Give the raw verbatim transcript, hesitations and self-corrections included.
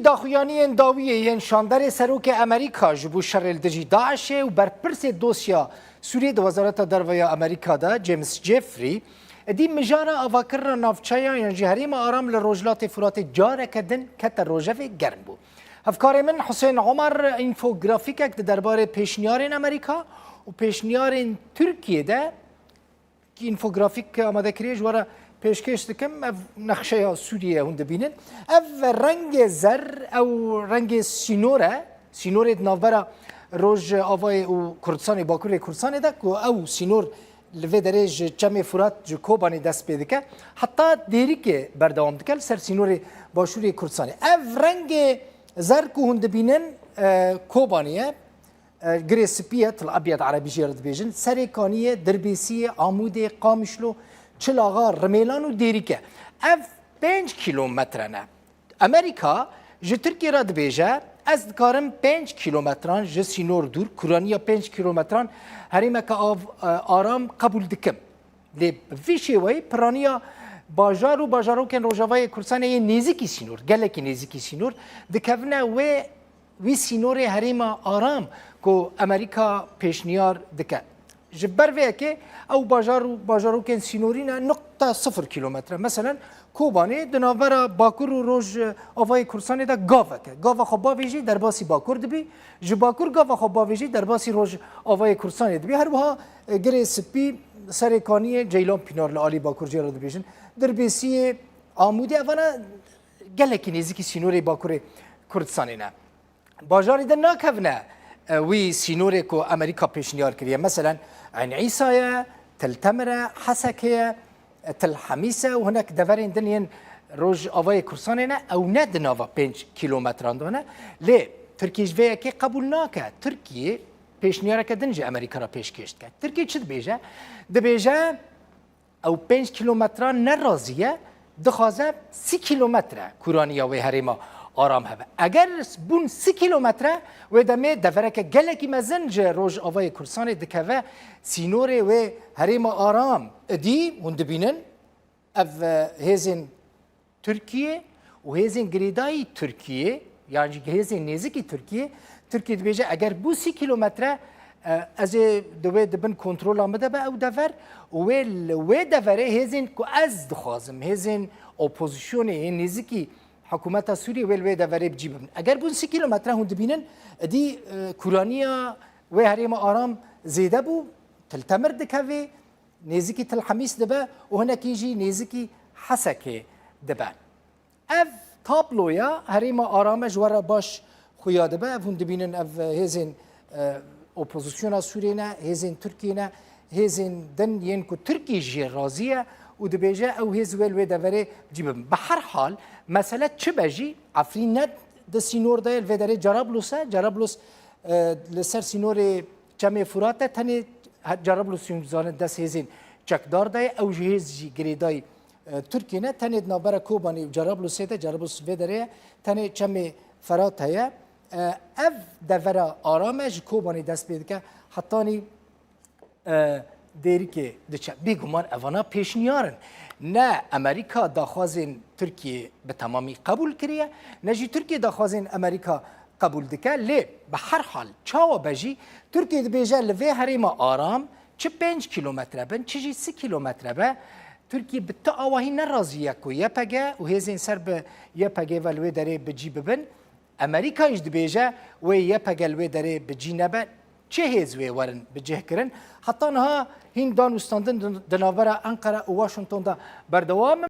Daxuyaniyên dawiyê yên şanderê serokê Amerîka ji bo şerê li dijî DAIŞê û berpirsê dosya Sûriyê di Wezareta Derve ya Amerîka de, James Jeffrey, êdî mijara avakirina navçeya yan jî herêma aram li Rojhilatê Furatê careke din kete rojevê germ bû. Hevkarê min Husên Omar înfografîkek di derbarê pêşniyarên Amerîka û pêşniyarên Tirkiyê de Kî înfografîk amade kiriye, ji we re pêşkêş dikim. Ev nexşeya Sûriyê ye, hûn dibînin. Ev rengê zer, ew rengê sînor e. Sînorê di navbera Rojavayê û Kurdistanê, Bakurê Kurdistanê de, ku ew sînor li vê derê ji Çemê Furat, ji Kobanê dest pê dike, heta Dêrikê berdewam dike li ser sînorê Başûrê Kurdistanê. Ev rengê zer ku hûn dibînin, e, Kobanê ye. E, girê spî ye, Til Ebyed erebî jê re dibêjin, Serê Kaniyê, Dirbêsiyê, Amûdê, Qamişlo, Çil Axa, Rimêlan û Dêrîk e. Ev pênc kîlometre ne. Amerîka ji Tirkiyê re dibêje, ez dikarim pênc kîlometran ji sînor dûr, kuraniya pênc kîlometran herêmeke av, e, aram qebûl dikim. Lê bi vî şêweyî piraniya bajar û bajarokên Rojavayê Kurdistanê yê nêzîkî sînor, gelekî nêzîkî sînor, dikevine wê wî sînorê herêma aram ku Amerîka pêşniyar dike. Ji ber vê yekê ew bajar û bajarokên sînorî ne nuqta sifir kîlometre. Meselen, Kobanê di navbera Bakur û Roj Avayê Kurdistanê de gavek e. Gava xwe bavêjî derbasî Bakur dibî, ji Bakur gava xwe bavêjî derbasî Roj Avayê Kurdistanê dibî. Her wiha, e, Girê Spî, Serê Kaniyê, Ceylan Pînar li alî Bakur jê re dibêjin. Dirbêsiyê, Amûdê, evana gelekî nêzîkî sînorê Bakurê Kurdistanê ne. Bajarî din nakevine, e, wî sînorê ku Amerîka pêşniyar kiriye. Meselen, Eyn Îsa ye, Til Temir e, Heseke ye, e, Til Hemîs e û hinek deverên din yên Rojavayê Kurdistanê ne, ew ne di nava pênc kîlometran de ne. Lê Tirkiye ji vê yekê qebûl nake. Tirkiye pêşniyareke din ji Amerîka re pêşkêş dike. Tirkiye çi dibêje? Dibêje, ew pênc kîlometran ne razî ye, dixwaze sî kîlometre kuraniya wê herêma aram hebe. Eger bûn sî kîlometre, wê demê devereke gelekî mezin ji Rojavayê Kurdistanê dikeve sînorê wê herêma aram. Îdî hûn dibînin, ev, e, hêzên Tirkiye û hêzên girêdayî Tirkiye, yan jî hêzên nêzikî Tirkiye, Tirkiye dibêje, eger bû sî kîlometre, e, ez ê di wê di bin kontrola min de be ew dever û wê li wê deverê hêzên ku ez dixwazim, hêzên opozîsyonê, hên nêzikî hikûmeta Sûriyê wê li wê deverê bi cî bibin. Eger bûn sî kîlometre, hûn dibînin, îdî, e, kuraniya wê herêma aram zêde bû, Til Temir dikevê, nêzikî Til Hemîs dibe û hinekî jî nêzikî Hesekê dibe. Ev tabloya herêma aram e ji we re baş xuya dibe. Ev hûn dibînin, ev hêzên, e, opozisyona Sûriyê ne, hêzên Tirkiyê ne, hêzên din yên ku Tirkiye jê razî ye û dibêje ew hêz wê li wê deverê cî bibin. Bi her hal, mesele çi be jî, Efrîn ne di sînor de ye, li vê derê Cerablus e. Cerablus, e, li ser sînorê Çemê Furat e, tenê he-, Cerablus, hûn zanin, dest hêzên çekdar de ye. Ew ji hêz jî girêdayî, e, Tirkiyê ne, tenê di navbera Kobanê û Cerablusê de, Cerablus vê derê ye, tenê Çemê Ferat heye. E, ev devera aram e, ji Kobanê dest pê dike, hetanî, e, Dêrikê diçe. Bêguman evana pêşniyar in. Ne Amerîka daxwazên Tirkiyê bi temamî qebûl kiriye, ne jî Tirkiye daxwazên Amerîka qebûl dike. Lê bi her hal, çawa be jî, Tirkiye dibêje li vê herêma aram çi pênc kîlometre bin, çi jî sî kîlometre be, Tirkiye bi ti awahî ne razî ye ku Y P G û hêzên ser bi Y P G ve li wê derê bi cî bibin. Amerîka jî dibêje wê Y P G li wê derê bi cî nebe, çi hêz wê werin bi cih kirin. Heta niha hîn dan û standin di, di navbera Enqere û Washington de berdewam in.